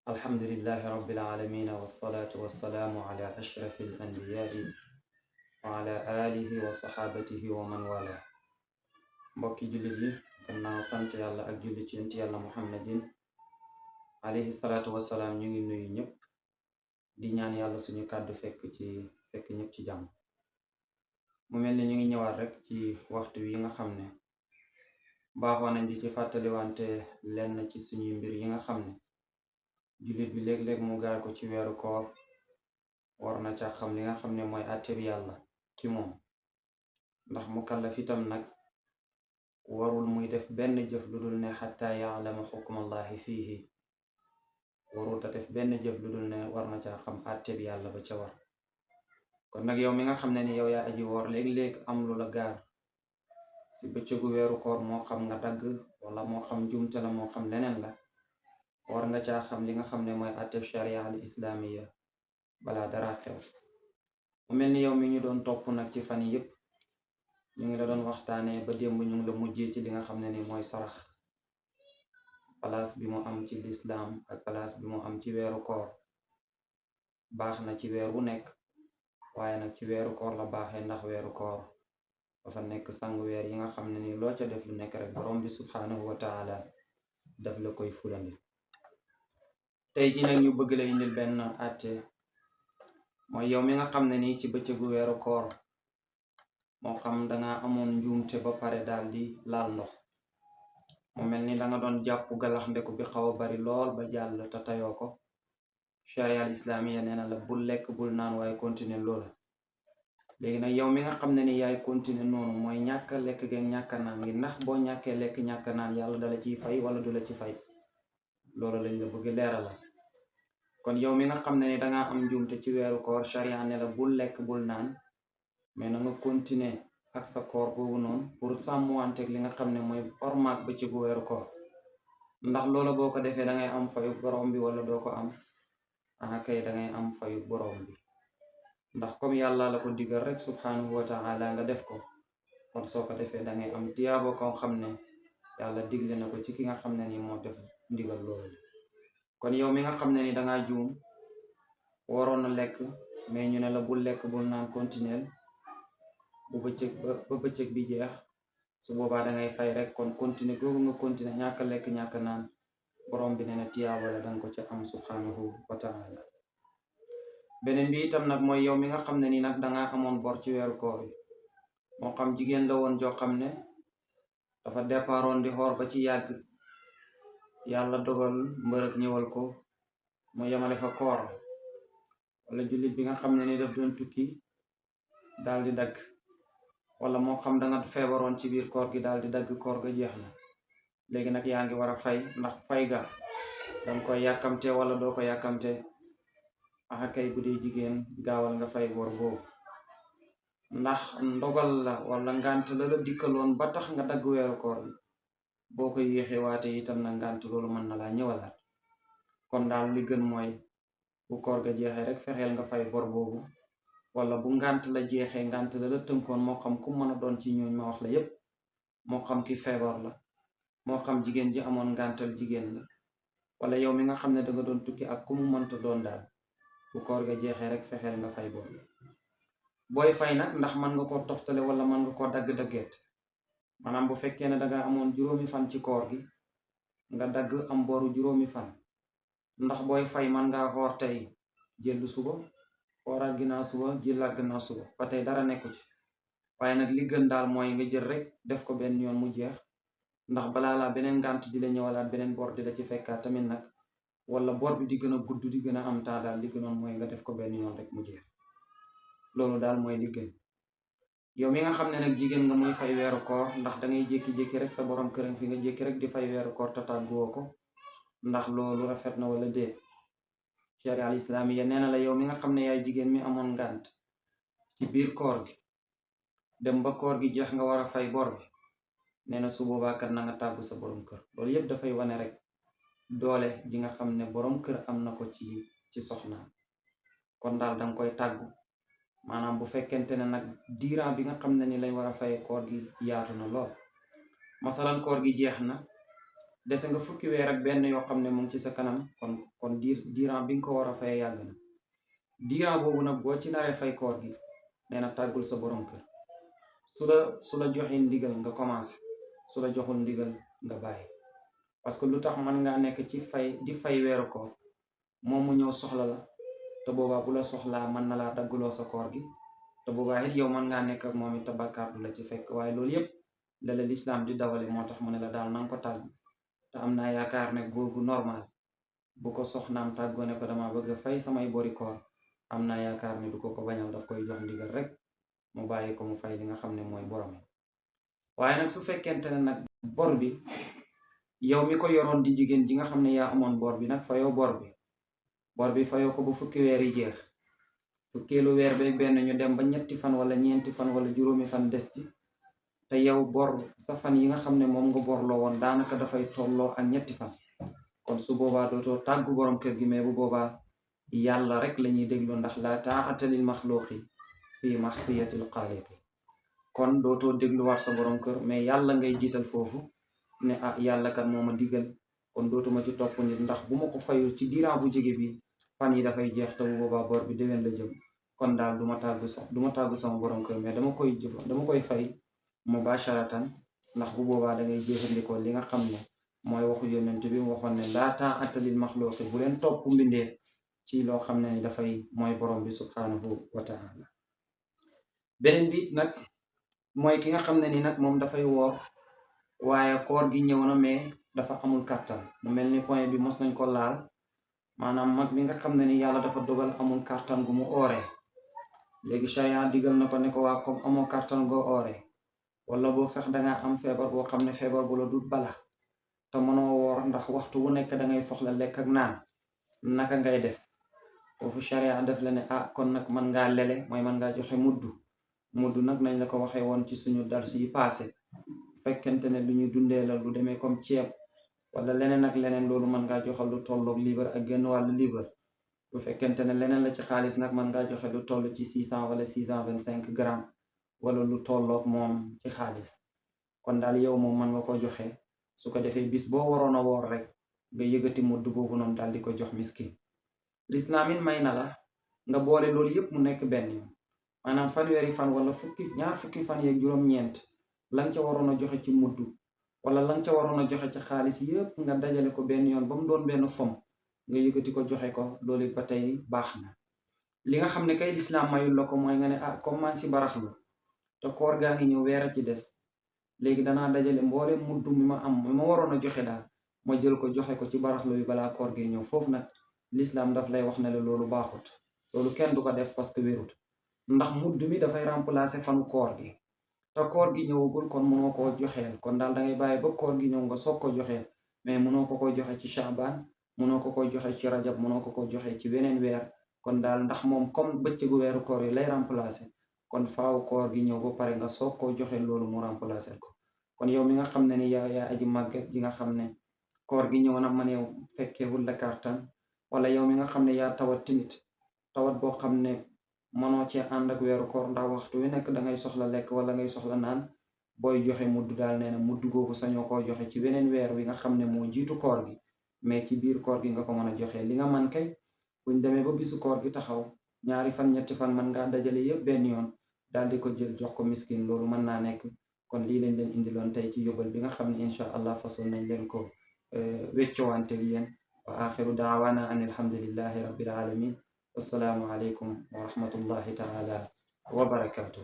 الحمد لله رب العالمين والصلاة والسلام على أشرف الأنبياء وعلى آله وصحابته ومن والاه mbokki jullit yi gannaaw sant yàlla ak jullit ci yonent yàlla muhammadin alayhi salaatu wassalaam ñu ngi nuyu ñëpp di ñaan yàlla suñu kàddu fekk ñëpp ci jàmm mu mel ni ñu ngi ñëwaat rek ci waxtu wi nga xam ne baaxoo nañ di ci fàttaliwante lenn ci suñuy mbir yi nga xam ne jullit bi léeg-léeg mu gaar ko ci weeru koor war na ca xam li nga xam ne mooy àtteb yàlla ci moom ndax mukallaf itam nag warul muy def benn jëf lu dul ne xataa yaalama xukmallahi fiihi warul ta def benn jëf lu dul ne war na ca xam àtteb yàlla ba ca war kon nag yow mi nga xam ne ni yow yaa aji woor léeg-léeg am lu la gaar si bëccëgu weeru koor moo xam nga dagg wala moo xam jumte la moo xam leneen la war nga caa xam li nga xam ne mooy àtteb sharia al islamiya balaa dara xew mu mel ni yow mi ñu doon topp nag ci fan yépp ñu ngi la doon waxtaanee ba démb ñu ngi la mujjee ci li nga xam ne ni mooy sarax place bi mu am ci lislaam ak place bi mu am ci weeru koor baax na ci weer wu nekk waaye nag ci weeru koor la baaxee ndax weeru koor dafa nekk sangu weer yi nga xam ne ni loo ca def lu nekk rek borom bi subhaanahu wa taala daf la koy fulandi tey ji nag ñu bëgg la indil benn àtte mooy yow mi nga xam ne nii ci bëccëgu weeru koor moo xam danga amoon njuumte ba pare daal di laal ndox mu mel ni danga doon jàpp galax ndeku bi xaw a bari lool ba jàll te tayoo ko sharia al islamiya nee na la bul lekk bul naan waaye continuer loola léegi nag yow mi nga xam ne ni yaay continuer noonu mooy ñàkk lekk geeg ñàkk naan ngi ndax boo ñàkkee lekk ñàkk naan yàlla dala ciy fay wala du la ci fay loolu lañ la bëgg leeralal kon yow mi nga xam ne ni danga am njuumte ci weeru koor sharia ne la bul lekk bul naan mais na nga continuer ak sa koor googu noonu pour sàmmuwanteeg li nga xam ne mooy ormaak bëccëgu weeru koor ndax loola boo ko defee dangay am fayu borom bi wala doo ko am kay dangay am fayu borom bi ndax comme yàlla la ko digal rek subhanahu wa taala nga def ko kon soo ko defee dangay am tiyaabo ko xam ne yàlla digle na ko ci ki nga xam ne ni moo def ndigal loolu kon yow mi nga xam ne ni danga juum waroon na lekk mais ñu ne la bul lekk bul naan continuer bu bëccëg bi jeex su boobaa dangay fay rek kon continuer googu nga continuer ñàkk lekk ñàkk naan borom bi nee na tiyaabo la danga ko ca am subhanahu wa taala beneen bi itam nag mooy yow mi nga xam ne ni nag danga amoon bor ci weeru koor yi moo xam jigéen la woon joo xam ne dafa départoon di xoor ba ci yàgg yàlla dogal mbërëg ñëwal ko mu yemale fa koor wala jullit bi nga xam ne ni daf doon tukki daal di dagg wala moo xam danga feebaroon ci biir koor gi daal di dagg koor ga jeex na léegi nag yaa ngi war a fay ndax fay ga danga koy yàkkamte wala doo ko yàkkamte kay bu dee jigéen gaawal nga fay bor boobu ndax ndogal la wala ngant la la dikkaloon ba tax nga dagg weeru koor bi boo ko yéexee waate itam na ngant loolu mën na laa ñëwalaat kon daal li gën mooy bu koor ga jeexee rek fexeel nga fay bor boobu wala bu ngant la jeexee ngant la la tënkoon moo xam ku mën a doon ci ñooñ ma wax la yépp moo xam ki feebar la moo xam jigéen ji amoon ngantal jigéen la wala yow mi nga xam ne danga doon tukki ak ku mu mënta doon daal bu koor ga jeexee rek fexeel nga fay bor booy fay nag ndax mën nga ko toftale wala mën nga ko dagg-daggeet maanaam bu fekkee ne danga amoon juróomi fan ci koor gi nga dagg am boru juróomi fan ndax booy fay man nga xoor tey jëllu suba xooraat ginnaaw suba jëlaat ginnaaw suba ba tey dara nekku ci waaye nag li gën daal mooy nga jël rek def ko benn yoon mu jeex ndax balaa laa beneen ngànt di la ñëwalaat beneen bor di la ci fekkaat tamit nag wala bor bi di gën a gudd di gën a am temps daal li gënoon mooy nga def ko benn yoon rek mu jeex loolu daal mooy li gën yow mi nga xam ne nag jigéen nga muy fay weeru koor ndax dangay jékki-jékki rek sa borom këram fi nga jékki rek di fay weeru koor te tàgguwoo ko ndax loolu rafet na wala déet sharia al islamiya nee na la yow mi nga xam ne yaay jigéen mi amoon ngànt ci biir koor gi dem ba koor gi jeex nga war a fay bor bi nee na su boobaa kat na nga tàggu sa borom kër loolu yépp dafay wane rek doole ji nga xam ne borom kër am na ko ci soxnaam kon daal danga koy tàggu maanaam bu fekkente ne nag diiran bi nga xam ne ni lañ war a fay koor gi yaatu na lool masalan koor gi jeex na dese nga fukki weer ak benn yoo xam ne mu ngi ci sa kanam kon diiran bi nga ko war a fay yàgg na diiran boobu nag boo ci naree fay koor gi nee na tàggul sa borom kër su la joxee ndigal nga commencé su la joxul ndigal nga bàyyi parce que lu tax mën ngaa nekk ci di fay weeru koor moom mu ñëw soxla la te boobaa bu la soxlaa mën na laa dagguloo sa koor gi te boobaa it yow mën ngaa nekk ak moom it te bàkkaar du la ci fekk waaye loolu yépp la lislaam di dawale moo tax mu ne la daal nanga ko tàggu te am naa yaakaar ne góor gu normal bu ko soxnaam tàggoo ne ko dama bëgg a fay samay bori koor am naa yaakaar ne du ko bañal daf koy jox ndigal rek mu bàyyi ko mu fay li nga xam ne mooy borom waaye nag su fekkente ne nag bor bi yow mi ko yoroon di jigéen ji nga xam ne yaa amoon bor bi nag fayoo bor bi fayoo ko bu fukki weer yi jeex fukkeelu weer beeg benn ñu dem ba ñetti fan wala ñeenti fan wala juróomi fan des ci te yow bor sa fan yi nga xam ne moom nga borloo woon daanaka dafay tolloo ak ñetti fan kon su boobaa dootoo tàggu borom kër gi mais bu boobaa yàlla rek la ñuy déglu ndax la taa'ata lil maxluqi fi maxsiyatil xaaliqi kon dootoo dégluwaat sa borom kër mais yàlla ngay jiital foofu ne ah yàlla kat moo ma digal kon dootuma ci topp nit ndax bu ma ko fayul ci diiran bu jege bi fan yi dafay jeex te bu boobaa bor bi déwén la jëm kon daal du ma tàggu sama borom kër mais dama koy fay mubasharatan ndax bu boobaa da ngay jëfandikoo li nga xam ne mooy waxu yonent bi mu waxoon ne laa taa'ata lil maxluqi bu leen topp mbindeef ci loo xam ne ni dafay mooy borom bi subhanahu wa ta'ala beneen bi nag mooy ki nga xam ne ni nag moom dafay woor waaye koor gi ñëw na mais dafa amul kàttan mu mel ni point bi mos nañ ko laal maanaam mag bi nga xam ne ni yàlla dafa dogal amul kàttan gu mu ooree léegi sharia digal na ko ne ko waa comme amoo kàttan goo ooree wala boog sax dangaa am feebar boo xam ne feebar bu la du bala te mënoo woor ndax waxtu wu nekk dangay soxla lekk ak naan naka ngay def foofu sharia def la ne kon nag mën ngaa lele mooy mën ngaa joxe muddu nag nañ la ko waxee woon ci suñu dars yi passé fekkente ne lu ñu dundee la lu demee comme ceeb wala leneen ak leneen loolu mën ngaa joxe lu tolloog liibar ak genn wàllu liibar bu fekkente ne leneen la ci xaalis nag mën ngaa joxe lu toll ci 600 wala 625 grammes wala lu tolloog moom ci xaalis kon daal yow moom mën nga ko joxe su ko defee bis boo waroon a woor rek nga yëgati mudd boobu noonu daal di ko jox miskin lislaamin may na la nga boole loolu yépp mu nekk benn yoon maanaam fanweeri fan wala ñaar fukki fan yeeg juróom-ñeent la nga ca waroon a joxe ci mudd wala la nga ca waroon a joxe ci xaalis yépp nga dajale ko benn yoon ba mu doon benn fom nga yëgati ko joxe ko loolu ba tey baax na li nga xam ne kay lislaam mayul la ko mooy nga ne comme maa ngi ci baraxlu te koor gaa ngi ñëw weer a ci des léegi danaa dajale mboole mudd mi ma am mi ma waroon a joxe daal ma jël ko joxe ko ci baraxlu bi balaa koor gee ñëw foofu nag lislaam daf lay wax ne la loolu baaxut loolu kenn du ko def parce que wérut ndax mudd mi dafay remplacer fanu koor gi te koor gi ñëwagul kon mënoo koo joxeel kon daal dangay bàyyi ba koor gi ñëw nga soog ko joxeel mais mënoo ko koy joxe ci Shaaban mënoo ko koy joxe ci rajab mënoo ko koy joxe ci beneen weer kon daal ndax moom comme bëccëgu weeru koor yi lay remplacer kon faaw koor gi ñëw ba pare nga soog koo joxeel loolu mu remplacer ko kon yow mi nga xam ne ni yaa aji màgget ji nga xam ne koor gi ñëw na man yow fekkeewul la kartan wala yow mi nga xam ne yaa tawat timit tawat boo xam ne mënoo cee ànd ak weeru koor ndax waxtu wi nekk dangay soxla lekk wala ngay soxla naan booy joxe mudd daal nee na mudd googu sañoo koo joxe ci weneen weer wi nga xam ne moo jiitu koor gi mais ci biir koor gi nga ko mën a joxe li nga man kay buñ demee ba bisu koor gi taxaw ñaari fan ñetti fan mën ngaa dajale yëpp benn yoon daal di ko jël jox ko miskin loolu mën naa nekk kon lii lañ leen indiloon tey ci yóbbal bi nga xam ne incha allah façon nañ leen ko weccowante yéen wa axiru daawana an alhamdulillahi rabbil alamin wassalaamu aleykum wa rahmatullahi taala wa barakatuh